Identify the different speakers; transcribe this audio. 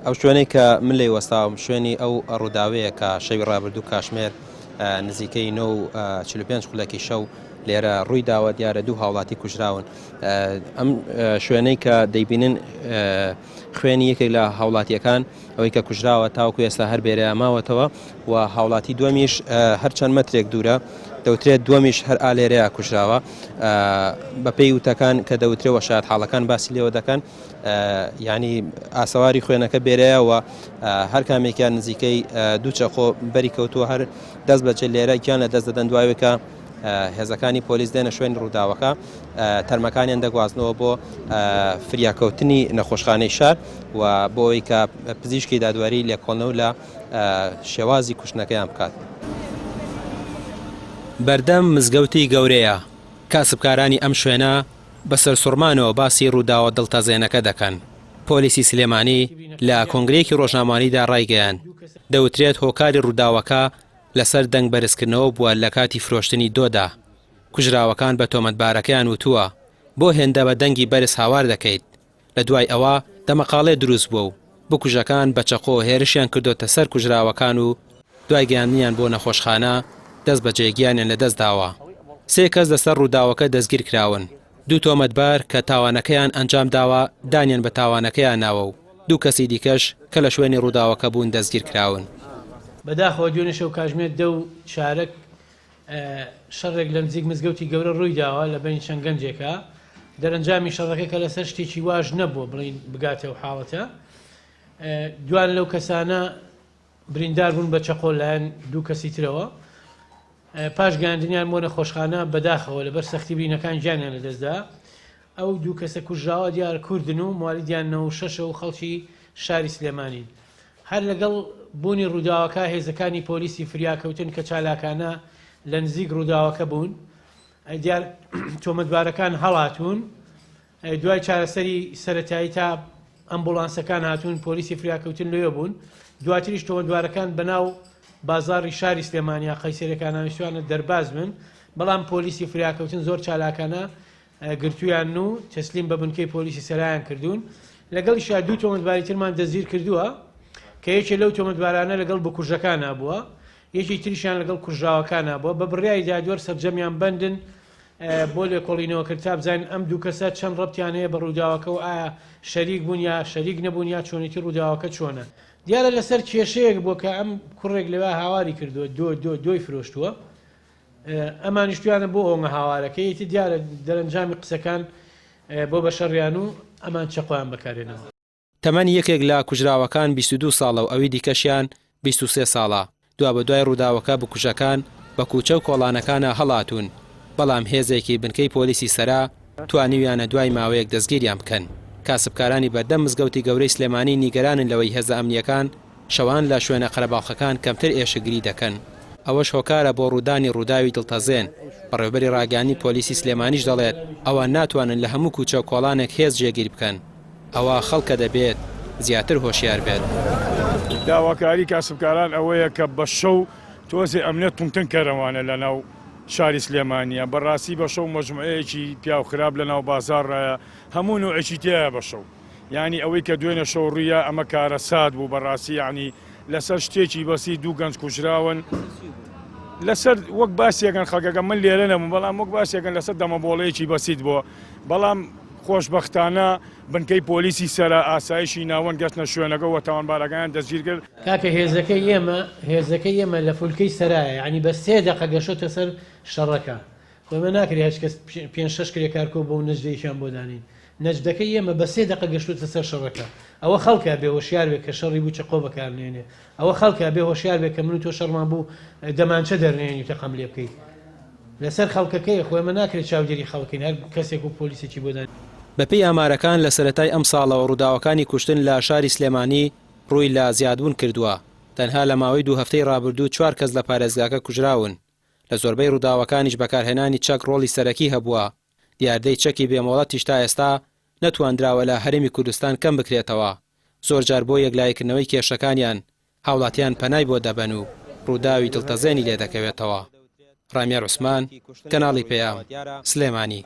Speaker 1: ئەو شوێنەی کە من لێی وەستاوم شوێنی ئەو ڕووداوەیە کە شەوی ڕابردوو کاشمێر نزیکەی 9:45 خولەکی شەو لێرە ڕووی داوە دیارە دوو هاوڵاتی کوژراون ئەم شوێنەی کە دەیبینن خوێنی یەکێک لە هاوڵاتیەکان ئەوەی کە کوژراوە تاوەکو ئێستا هەر بێرەیە ماوەتەوە و هاوڵاتی دووەمیش هەر چەند مەترێک دوورە دەوترێت دووەمیش هەر ئالێرەیە کوژراوە بەپێی وتەکان کە دەوترێەوە شاید حاڵەکان باسی لێوە دەکەن ینی ئاسەواری خوێنەکە بێرەیە و هەر کامێکیان نزیکەی دوو چەقۆ بەری کەوتووە هەر دەست بەجێ لێرە گیان لە دەست دەدەن دوایەکە هێزەکانی پۆلیس دێنە شوێنی ڕووداوەکە تەرمەکانیان دەگوازنەوە بۆ فریاکەوتنی نەخۆشخانەی شار و بۆ ئەوەی کە پزیشکی دادوەری لێکۆڵنەوە لە شێوازی کوشتنەکەیان بکات. بەردەم مزگەوتی گەورەیە، کاسبکارانی ئەم شوێنە بە سەرسوڕمانەوە باسی ڕووداوە دڵتەزێنەکە دەکەن. پۆلیسی سلێمانی لە کۆنگرەیەکی ڕۆژنامەوانیدا ڕایگەیاند، دەوترێت هۆکاری ڕووداوەکە لەسەر دەنگ بەرزکردنەوە بووە لەکاتی فرۆشتنی دۆدا، کوژراوەکان بە تۆمەتبارەکەیان وتووە، بۆ هێندە بە دەنگی بەرز هاوار دەکەیت؟ لە دوای ئەوە دەمەقاڵێ دروست بووە و بکوژەکان بە چەقۆ هێرشیان کردۆتە سەر کوژراوەکان و دوای گەیاندنیان بۆ نەخۆشخانە دەستبەجێ گیانیان لەدەستداوە. سێ کەس لەسەر ڕووداوەکە دەستگیرکراون. دوو تۆمەتبار کە تاوانەکەیان ئەنجامداوە دانیان بە تاوانەکەیان ناوە و دوو کەسی دیکەش کە لە شوێنی ڕووداوەکە بوون دەستگیرکراون.
Speaker 2: بەداخەوە دوێنێ شەو کاژمێر دە و چارەک شەڕێک لە نزیک مزگەوتی گەورە ڕوویداوە لە بەین چەند گەنجێکا، دەرەنجامی شەڕەکە کە لەسەر شتێکی واش نەبووە بڵێین بگاتە ئەو حاڵەتە، دوان لەو کەسانە بریندار بوون بە چەقۆ لایەن دوو کەسی ترەوە، پاش گەیاندنیان بۆ نەخۆشخانە بەداخەوە لەبەر سەختی برینەکان گیانیان لەدەستدا. ئەو دوو کەسە کوژراوە دیارە کوردن و موالیدیان 96 ە و خەڵکی شاری سلێمانین. هەر لەگەڵ بوونی ڕووداوەکە هێزەکانی پۆلیسی فریاکەوتن کە چالاکانە لە نزیک ڕووداوەکە بوون دیار تۆمەتبارەکان هەڵاتوون دوای چارەسەری سەرەتایی تا ئەمبوڵانسەکان هاتوون پۆلیسی فریاکەوتن لەوێ بوون دواتریش تۆمەتبارەکان بەناو بازاڕی شاری سلێمانیا قەیسەرەکانە ویستویانە دەرباز بن بەڵام پۆلیسی فریاکەوتن زۆر چالاکانە گرتویانن و تەسلیم بە بنکەی پۆلیسی سەرایان کردوون لەگەڵیشا دوو تۆمەتباری ترمان دەستگیر کردووە کە یەکێ لەو تۆمەتبارانە لەگەڵ بکوژەکانا بووە یەکی تریشیان لەگەڵ کوژراوەکانا بووە بە بڕیاری دادوەر سەرجەمیان بەندن بۆ لێکۆڵینەوە کرد تا بزانین ئەم دوو کەسە چەند ڕەبتیان هەیە بە ڕووداوەکە و ئایا شەریک بوون یا شەریک نەبوون یا چۆنێتی ڕووداوەکە چۆنە. دیارە لەسەر کێشەیەک بووە کە ئەم کوڕێک لەوێ هاواری کردووە دۆ دۆ دۆی فرۆشتووە ئەمانیش تویانە بۆ ئەوە هاوارەکەی ئیتر دیارە دەرەنجامی قسەکان بۆ بە شەڕیان و ئەمان چەقۆیان بەکارێنەوە.
Speaker 1: تەمەنی یەکێک لە کوژراوەکان 22 ساڵە و ئەوی دیکەشیان 23 ساڵە، دوابەدوای ڕووداوەکە بکوژەکان بە کوچە و کۆڵانەکانا هەڵاتوون، بەڵام هێزێکی بنکەی پۆلیسی سەرا توانیویانە دوای ماوەیەک دەستگیریان بکەن. کاسبکارانی بەردەم مزگەوتی گەورەی سلێمانی نیگەرانن لەوەی هێزە ئەمنییەکان شەوان لە شوێنە قەرەباڵخەکان کەمتر ئێشکگری دەکەن، ئەوەش هۆکارە بۆ ڕوودانی ڕووداوی دڵتەزێن، بەڕێوەبەری ڕاگەیاندنی پۆلیسی سلێمانیش دەڵێت، ئەوان ناتوانن لە هەموو کوچە و کۆڵانێک هێز جێگیر بکەن، ئەوە خەڵکە دەبێت زیاتر هۆشیار بێت.
Speaker 3: داواکاری کاسبکاران ئەوەیە کە بە شەو تۆزێ ئەمنیەت توندتر کەرەوانە لە ناو شاری سلێمانیە، بەڕاستی بە شەو مەجموعەیەکی پیاو خراپ لە ناو بازاڕایە هەموو نوعێکی تیایە بە شەو. یانی ئەوەی کە دوێنێ شەو ڕوویا ئەمە کارەسات بوو بەڕاستی یانی لەسەر شتێکی بەسی دوو گەنج کوژراون لەسەر وەک باسیەکەن خەڵکەکە من لێرە نەبووم بەڵام وەک باسیەکەن لەسەر دەمەبۆڵەیەکی بەسیت بۆ بەڵام خۆشبەختانە بنکەی پۆلیسی سەرا ئاسایشی ناوەند گەشتنە شوێنەکە و تاوانبارەکانیان دەستگیر کرد.
Speaker 2: کاکە هێزەکەی ئێمە هێزەکەی ئێمە لە فولکەی سەرایە یانی بە سێ دەقە گەشۆتە سەر شەڕەکە خۆ ئێمە ناکرێ هەچ کەس پێنج شەش کرێکار کۆ بۆ و نەجدەیەکیان بۆ دانێین نەجدەکەی ئێمە بە سێ دەقە گەشتووتە سەر شەڕەکە ئەوە خەڵکە بێ هۆشیار بێ کە شەڕی بوو چەقۆ بەکار نێنێ ئەوە خەڵکە بێ هۆشیار بێ کە من و تۆ شەڕمان بوو دەمانچە دەرنێنی و تەقەم لێ بکەیت لەسەر خەڵکەکەیە خۆ ئێمە ناکرێت چاودێری خەڵکین هەر کەسێک و پۆلیسێکی بۆ دانێین.
Speaker 1: بەپێی ئامارەکان لە سەرەتای ئەمساڵەوە ڕووداوەکانی کوشتن لە شاری سلێمانی ڕووی لە زیادبوون کردووە، تەنها لە ماوەی دوو هەفتەی ڕابردوو چوار کەس لە پارێزگاکە کوژراون. لە زۆربەی ڕووداوەکانیش بەکارهێنانی چەک ڕۆڵی سەرەکی هەبووە، دیاردەی چەکی بێ مۆڵەتیش تا ئێستا نەتواندراوە لە هەرێمی کوردستان کەم بکرێتەوە، زۆرجار بۆ یەکلاییکردنەوەی کێشەکانیان هاوڵاتیان پەنای بۆ دەبەن و ڕووداوی دڵتەزێنی لێدەکەوێتەوە. ڕامیار عوسمان، کەناڵی پەیام، سلێمانی.